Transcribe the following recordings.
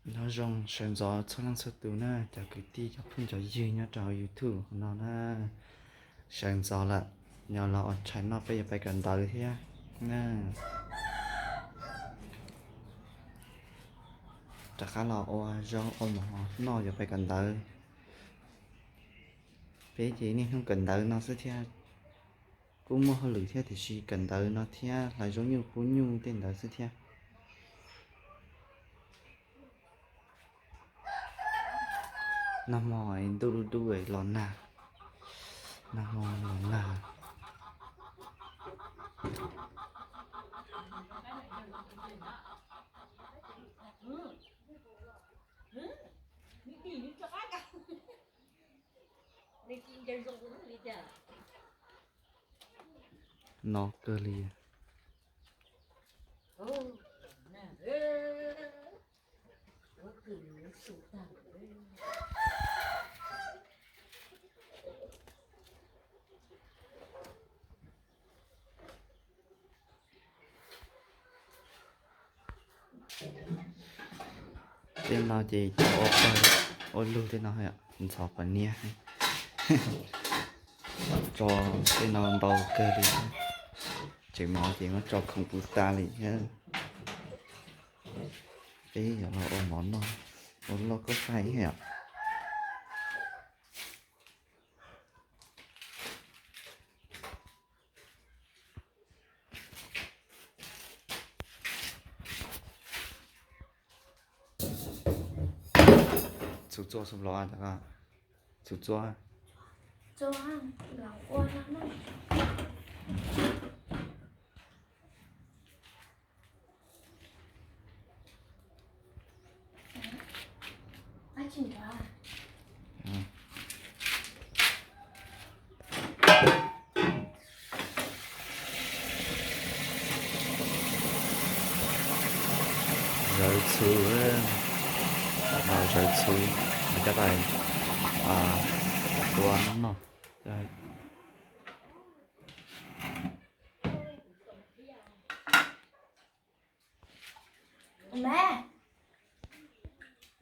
Nyob zoo sawv ntxov txhua leej txhua tus na, cov kwv tij cov phooj cov ywg nyob rau YouTube no na. Sawv ntxov lawm, yog los ua tshais noj peb yuav pais kawm ntawv thiab na. Rov qab los ua zaub ua mov noj yuav pais kawm ntawv. Peb ces niaj hnub kawm ntawv no xwb thiab. Kuj muaj hauj lwm thiab tiam sis kawm ntawv no thiab hlais zaub nyuj pub nyuj tej ntawd xwb thiab. Nag hmo ntuj dub dub los nag, nag hmo los nag. No kawg li. Tej no ces cov ua pawg ua lug tej no, ntxhov quav niab. Tso tej no ntau kawg li. Tseem mov ces muab tso khoom ua tas li thiab. Peb yuav los ua mov noj, ua loj koj faib yom. Txhus txua xub los, txhus txua. Zawv txhuv, zawv txhuv, coj pais tua noj.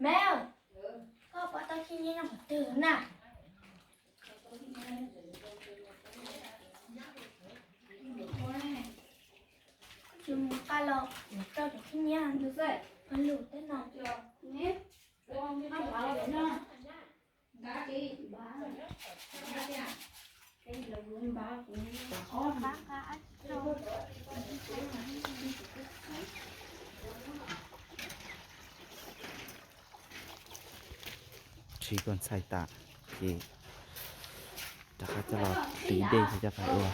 Me, koj pom tau khib nyiab nyob qhov twg na? Tsis mus qa los rau cov khib nyiab ntawd xwb, lus teb no. Tsis koj ntxhais tas ces rov qab coj los tiv dej coj pais ua.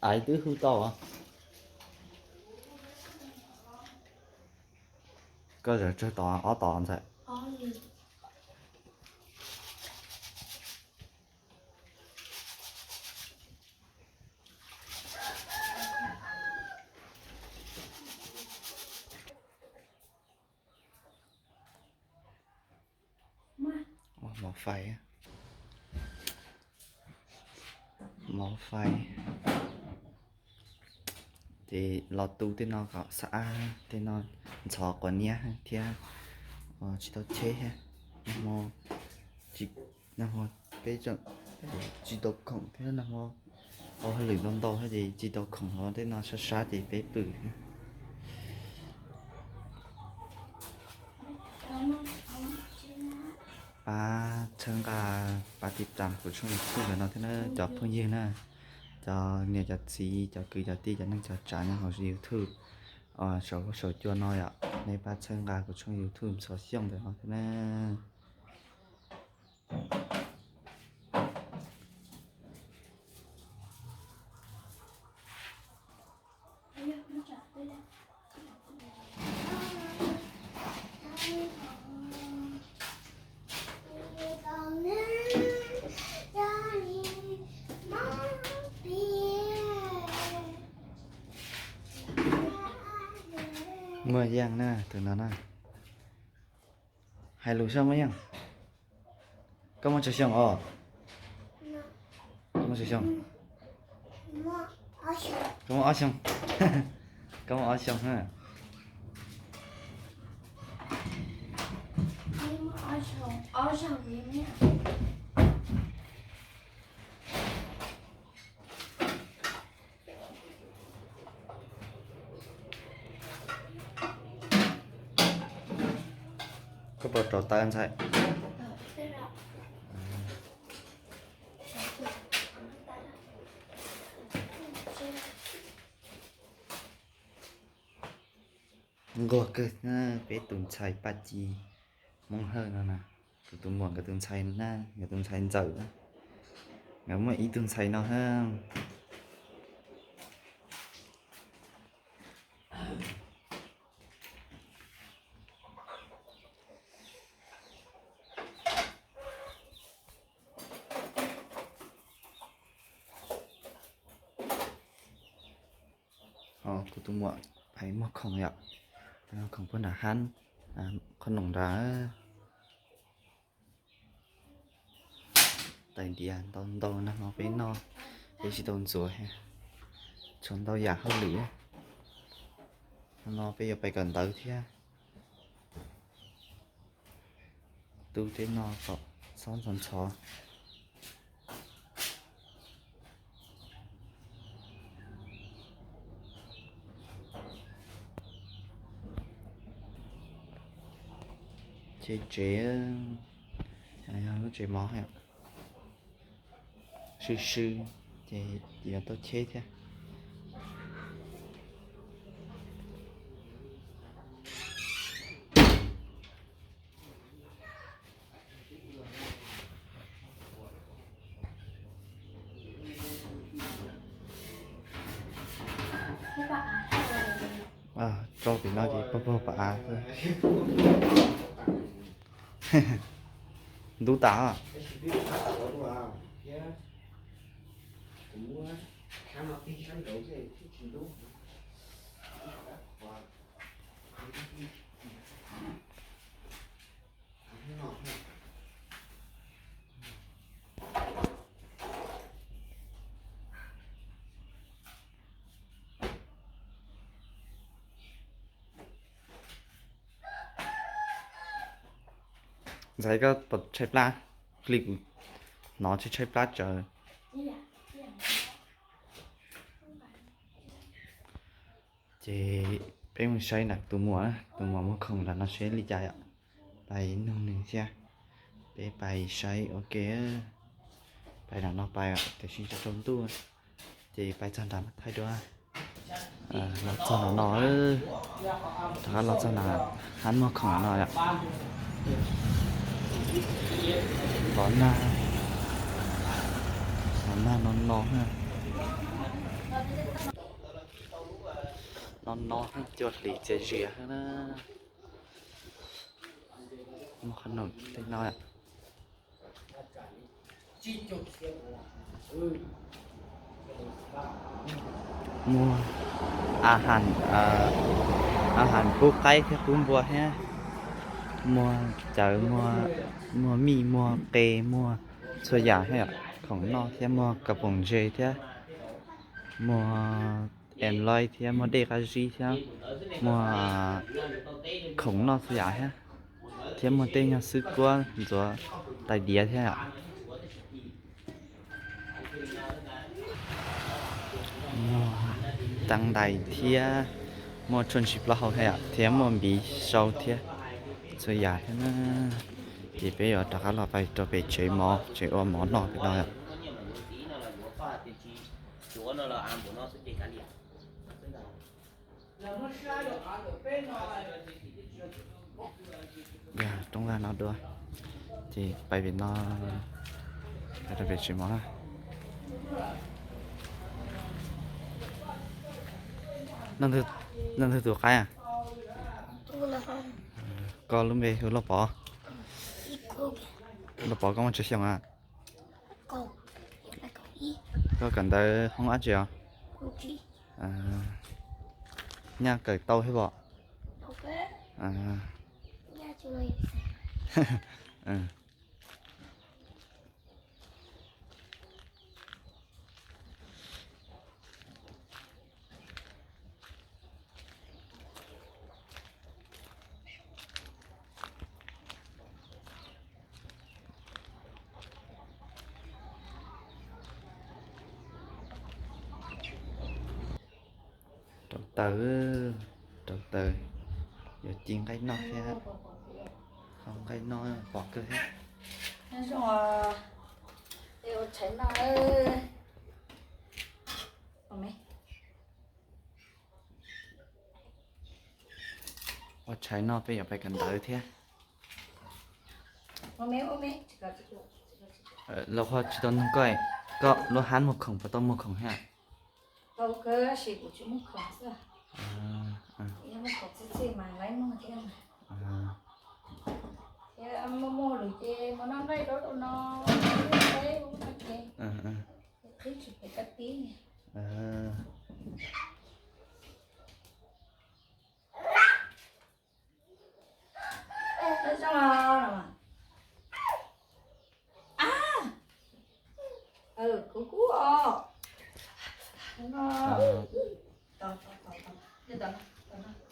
Aiv twb hu tau. Koj zawv tsawg tod? Ob tod ntxhais. Mov fais, mov fais. Ces los tu tej no kom xab ab, tej no ntxhov quav niab thiab tsis tau cheb thiab. Nag hmo peb tseem tsis tau khoom thiab, nag hmo ua hauj lwm ntau ntau thiab ces tsis tau khoom, los tej no sab sab ces peb pw. Pab txhawb nqa, pab tiv tam kuv tshooj YouTube ntawm no thiab na cov phooj ywg na, cov niam cov txiv, cov kwv cov tij, cov neej cov tsav nyob hauv YouTube saum huab saum cua no yom, nej pab txhawb nqa kuv tshooj YouTube Ntxhuav Xyooj ntawm no thiab na. Muaj yeej na tus no na. Hais lus saib Muaj Yeej, koj muaj tsawg xyoo os? Koj muaj tsawg xyoo? Koj muaj ob xyoo. Koj muaj ob xyoo ha. Koj puas rauv taws ntxhais? Nquag kawg na, peb tus ntxhais Paj Ci Moob Hawj no na, kuv tus muam nkawd tus ntxhais na, nkawd tus ntxhais ntxawm na, nkawd muaj ib tug ntxhais no ha. Ho kuv tus muam pais muag khoom yom, pais muag khoom puag nram hab, qhov noom nrad. Tais diav ntau ntau nag hmo peb noj, peb tsis tau ntxuav, tshuav ntau yam hauj lwm. Nag hmo peb yuav pais kawm ntawv thiab. Tu tej no kom txhob ntxhov ntxhov. Cheb tsev, yog lub tsev mov, sw sw ces yuav tau cheb thiab. Tso pem no ces pog pog pab av xwb. Ntub tas. Ntxhais, koj puas tshaib plab li kuv hnov tshaib tshaib plab tsawv? Ces peb mus saib nram tus muam, tus muam muag khoom nram no seb li cas yom. Pais nug nws thiab. Peb pais saib ua ke. Pais nram no pais tiam sis tsaus ntuj ces pais txog nram thaij dua. Los txog nram no, rov qab los txog nram hab muag khoom no yom. Los nag, los nag no no, no no cua hlis txias zias na. Muag qhov num tej no. Muag a has pub qaib thiab pub npua thiab. Muag cawv, muag mij, muag qe, muag txhua yam thiab, khoom noj thiab, muag kas poom ntse thiab, muag em loi thiab, muag dej qab zib thiab, muag khoom noj txhua yam thiab, thiab muag tej nyuag xwb kuab ntxuav tais diav thiab yom. Muag tag ntais thiab, muaj tshuaj ntshis plaub hau thiab yom, thiab muaj npiv sau thiab, txhua yam thiab na. Ces peb yuav rov qab los pais rau pem tsev mov, tsev ua mov noj pem no yom. Rooj vag no dua, ces pais pem no, pais rau pem tsev mov na. Leej twg tus qaib a? Koj lub npe hu Lauj Pov. Lauj Pov, koj muaj tsawg xyoo a? Koj kawm ntawv hoob dab tsi os? Nyaj kawm tau thiab pom? Rauv taws, rauv taws, yuav ci nqaij noj thiab. Hau nqaij noj pom kawg thiab. Ua tshais noj peb yuav pais kawm ntawv thiab. Los ho tsis tau nug koj, koj lub hab muag khoom puas tau muag khoom thiab?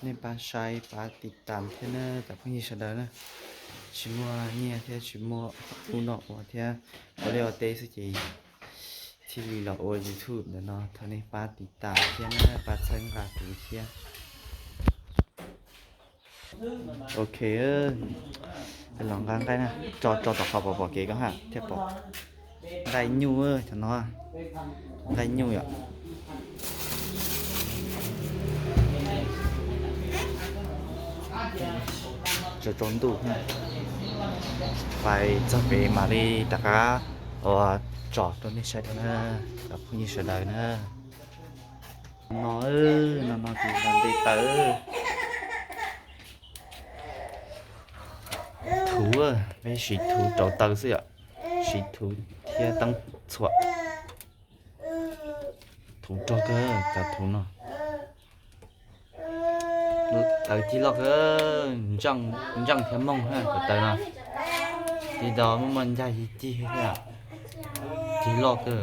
Nej pab saib pab tiv tam thiab na cov phooj ywg sawv daws na. Tsis muaj nyiaj thiab tsis muaj ub no ua thiab, ua liaj ua teb xwb ces thiaj li los ua YouTube ntawm no. Thov nej pab tiv tam thiab na, pab txhawb nqa kuv thiab. Ok, los nqa nqaij na, tso tso tom qhov pom pom kev ko ha thiaj pom. Nqaij nyuj, cov no nqaij nyuj yom. Tsaus tsaus ntuj, pais txog pem mam li rov qab ua tsom rau nej saib dua na, cov phooj ywg sawv daws na. No, no no ces nte taws. Thuv, peb siv thuv rauv taws xwb yom, siv thuv thiab teeb txhuam. Thuv rog kawg cov thuv no. Taws cig loj kawg, ntseej thiab mooj cov taws no. Tig tau muaj muaj ncaj cig cig thiab, cig loj kawg.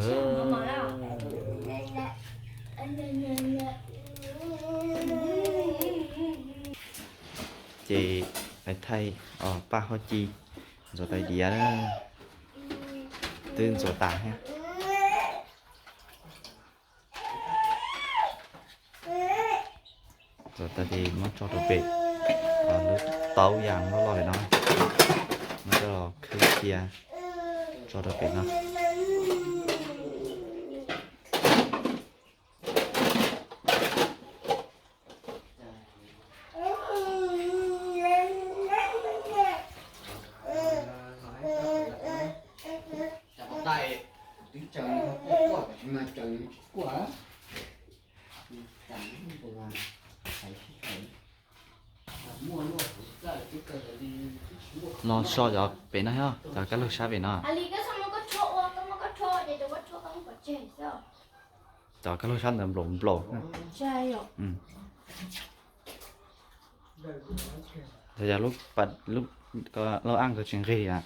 Ces pais thaij paj hauv ci, ntxuav tais diav, twb ntxuav tas thiab. Ntxuav tas ces muab tso rau pem, lub taub yas loj loj li no, muab coj los khwb cia tso rau pem no. Los so cov pem no thiab, cov kab laug sab pem no. Cov kab laug sab ntawd nplaum nplaum. Yog lub, lub aj ko tsis nqig li.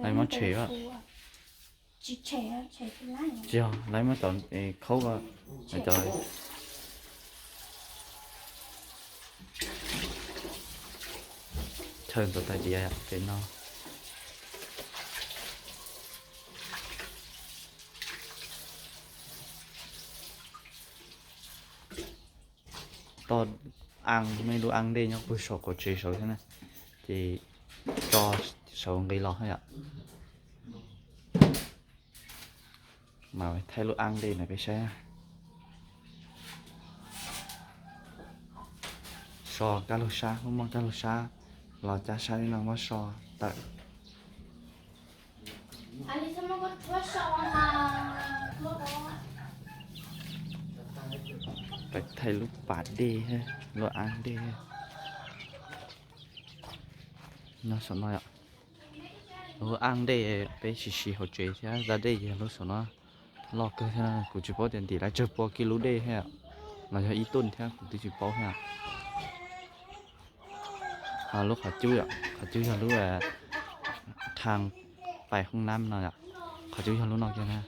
Lawv muab tshem. Tsis yog, lawv muab cov khaub, cov chaw ntxuav tais diav pem no. Toj aj, muaj ib lub aj dej nyob puag saum qaum tsev saud thiab na, ces tso saud nqis los yom. Mas thaij lub aj dej ntawd peb saib. So kab laug sab, muaj kab laug sab los cab sab li no muab so tawm. Peb thaij lub pas dej, lub aj dej. Nyob saum no yom. Lub aj dej peb siv siv hauv tsev thiab, zaj dej ces lub saum no loj kawg thiab, kuv tsis paub tias ntim lawv tsawg pua kis lub dej thiab, los yog ib tuj thiab kuv twb tsis paub thiab. Lub qhov cub yom, qhov cub yog lub thaj pais hoob nab no yom. Qhov cub yog lub no kiag na.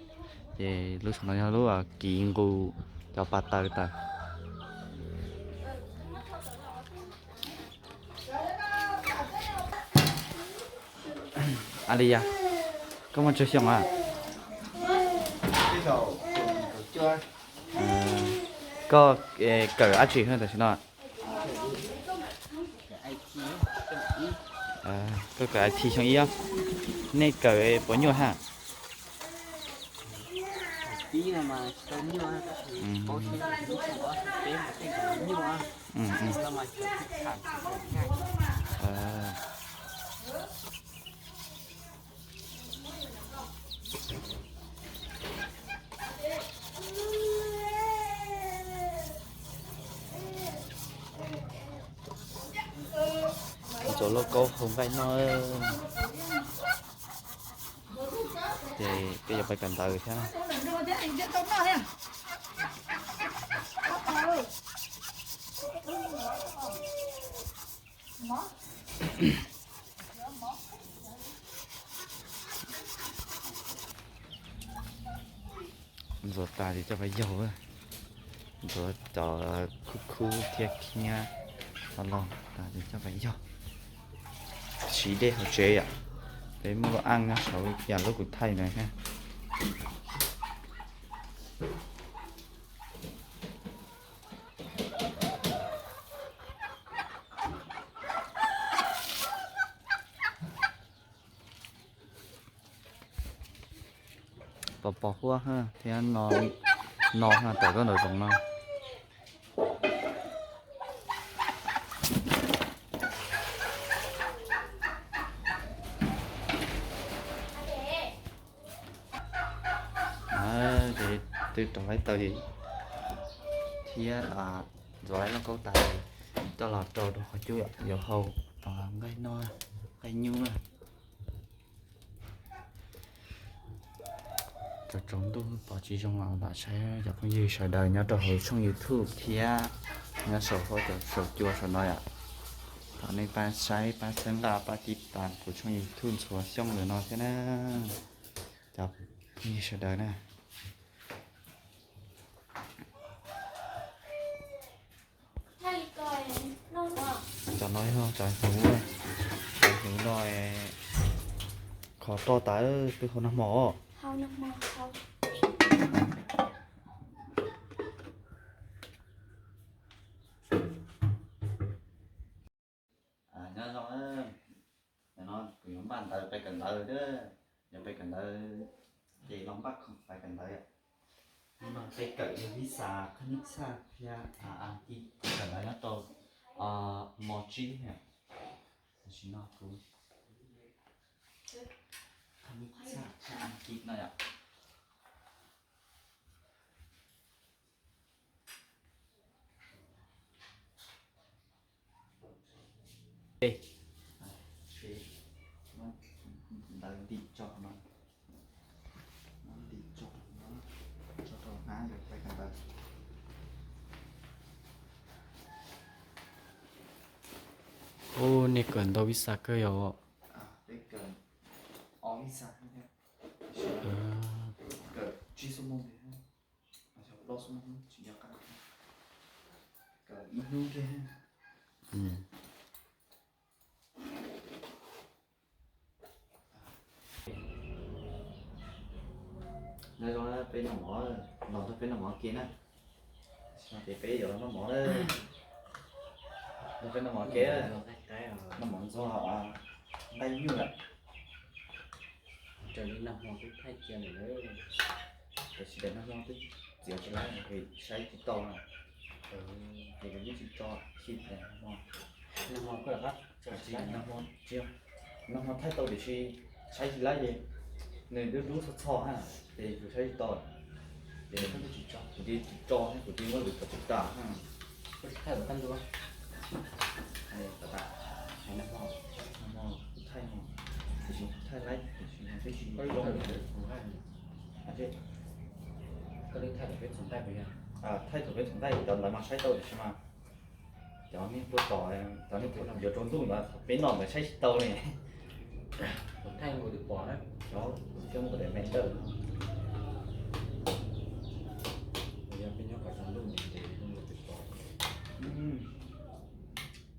Ces lub saum no yog lub kiv nqus cov pas taws tawm. Alia, koj muaj tsawg xyoo a? Koj kawm dab tsi tam sim no? Koj kawm I T xyoo ib. Nej kawm puas nyuaj ha? Ntxuav lauj kaub hau nqaij noj. Ces peb yuav pais kawm ntawv thiab. Ntxuav tas ces coj pais yaug. Ntxuav cov khub khub thiab khiab los los tas ces coj pais yaug. Siv dej hauv tsev yom. Peb muaj lub aj nyob saud yam lub kuv thaij ntawd thiab. Pos pos huab thiab no, no tawm koj ntawm zoov no. Ces twb rau laib taws thiab ntxuav laib lauj kaub tas, coj los rau rau qhov cub yuav hau nqaij noj, nqaij nyuj na. Cov tsaus ntuj pom tsis zoo los lam saib cov phooj ywg sawv daws nyob rau hauv tshooj YouTube thiab nyob saum huab cua saum no yom. Thov nej pab saib, pab txhawb nqa, pab tib tas kuv tshooj YouTube Ntxhuav Xyooj ntawm no thiab na, cov phooj ywg sawv daws na. Cov no yog cov hnyuv, cov hnyuv no kho roj tas twb hau nag hmo. Nyob zoo, no kuv yuav npaj ntawv pais kawm ntawv thiab, yuav pais kawm ntawv ces los npaj khoom pais kawm ntawv. Hnub no peb kawm yog vib xas, khab nij txhaj thiab as kis, kawm ntawv nyob rau mos tsib yom. Tam sim no kuv khab nij txhaj thiab as kis no yom. Ntawv ntim tso no, ntim tso no, tso rau hnab yuav pais kawm ntawv. Ub, nej kawm ntau vib xas kawg yom? Peb kawm ob vib xas, kawm tsib xuab moos, plaub xuab moos tsis nco qab, kawm ib hnub thiab. Nyob zoo, peb noj mov, los nrog peb noj mov ke na. Ces peb yuav los noj mov na. Nrog peb noj mov ke, noj mov ntxuag nqaij nyuj lawm. Raws li nag hmo twb thaij cia lawm, tab sis daim nag hmo twb txiav tsis laib, saib tsis tau na. Ces kuv yeej tsis tso, tsis tso nag hmo. Nag hmo koj, nag hmo thaij tau tiam sis saib tsis laib ces nws dub dub txho txho ha, ces kuv saib tsis tau. Ces kuv tsis tso, kuv tsis tso, kuv tsis muab lwm kom tsis tas ha. Thaij tau tag ntua. Nag hmo, nag hmo kuv thaij, tiam sis thaij laib tiam sis twb tsis zoo. Koj thaij thaum peb txog nqaij, thaij thaum peb txog nqaij cov ntawd mas saib tau tiam sis mas Cov nej puag tom, cov nej puag yuav rau ntuj ntawd peb noj ntawd saib tsis tau li. Kuv thaij kuv twb pom na. Cov coj mus kom daim me ntawm no. Yog peb nyob kom tsaus ntuj ntev ntev zoo li twb pom.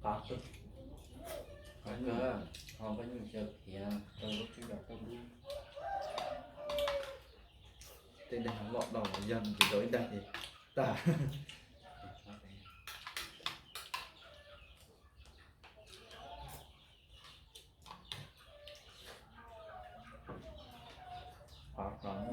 Qab kawg. Qab kawg. Ho koj nyuj xyaw phiav rau lub tswb yom koj dub. Tej daim loj loj yog ntsis rau ib daim ces tag. Qab kawg.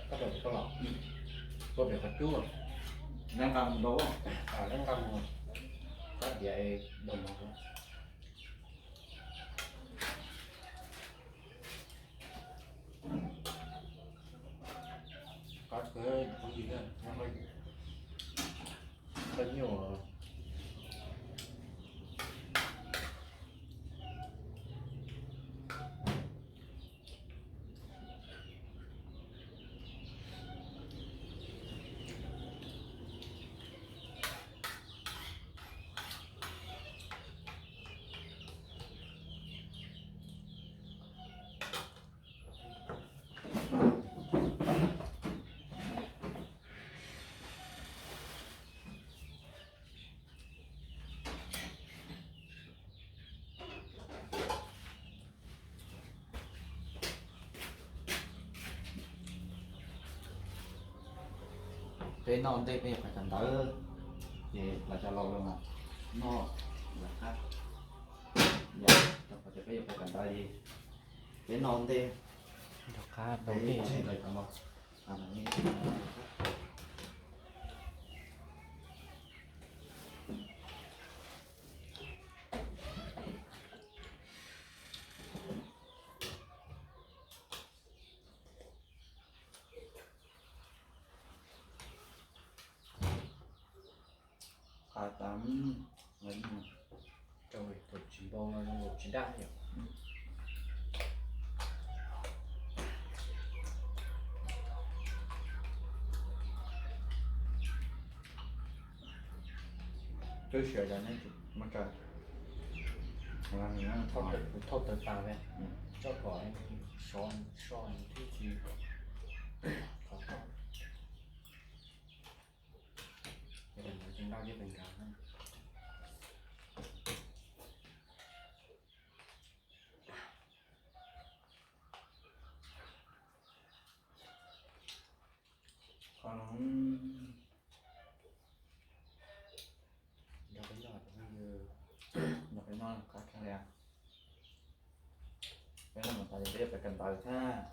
Koj rau pem koj los, koj pem qhov cub, lab nqa mus ntau, lab nqa mus, koj tias dau mov. Qab kawg phooj ywg, koj nyuaj. Peb noj ntej peb yuav pais kawm ntawv, ces lawv cov laus los mas noj lawv qab, yog rau qhov tias peb yuav pais kawm ntawv ces peb noj ntej. Rov qab tau peb ntej. Qab tas, rau thaum tsis npau no zoo nkaus tsis daj yom. Twb siav cov neb muab tso, thauj tawv tas ve, tso kom so so thiab tsis qhov tau. Ces ntawd ces nqa coj pes nkaus na. Qhov no nrog peb noj, nrog peb noj qab kheev li. Peb noj mus tas ces peb yuav pais kawm ntawv thiab.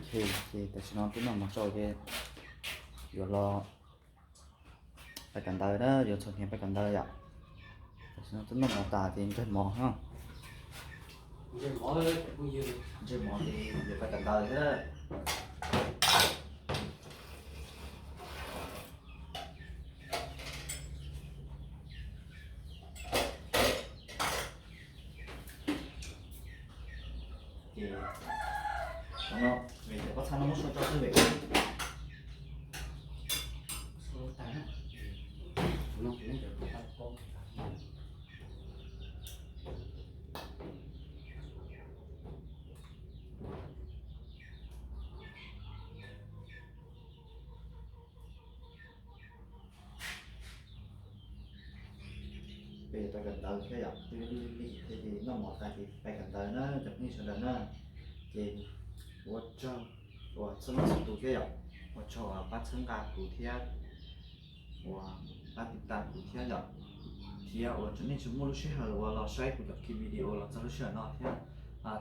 Ces tam sim no twb noj mov tsau ces yuav los pais kawm ntawv na, yuav txhom hniav pais kawm ntawv yom. Tam sim no twb noj mov tas ces ntseg mov no. Ntseg mov ces yuav pais kawm ntawv thiab. Ces no, vim tias pob txha no muab sau tso xwb vim. Peb yuav pais kawm ntawv thiab yom, twb lig lig thiab ces noj mov tas ces pais kawm ntawv na cov phooj ywg sawv daws na. Ces ua tsaug uas txhua leej txhua tus thiab yom, ua tsaug uas pab txhawb nqa kuv thiab uas pab tiv tas kuv thiab yom, thiab uas nej tseem muaj lub sij hawm uas los saib kuv cov clip video los txog lub sij hawm no thiab.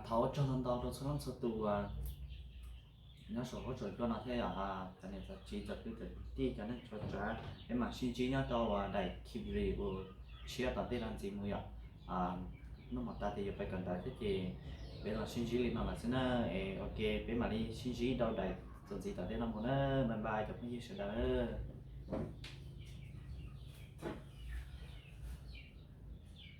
Thov ua tsaug ntau ntau rau txhua leej txhua tus uas nyob saum huab saum cua no thiab yom, cov niam cov txiv cov kwv cov tij cov neej cov tsav, peb mam sib ntsib nyob rau uas daim clip video tshiab tom ntej no ntxiv mus yom. Noj mov tas ces yuav pais kawm ntawv thiab ces peb los sib ntsib li no lawm xwb na. Es ok, peb mam li sib ntsib rau daim txuas ntxiv tom ntej no mus na. Bye bye cov phooj ywg sawv daws.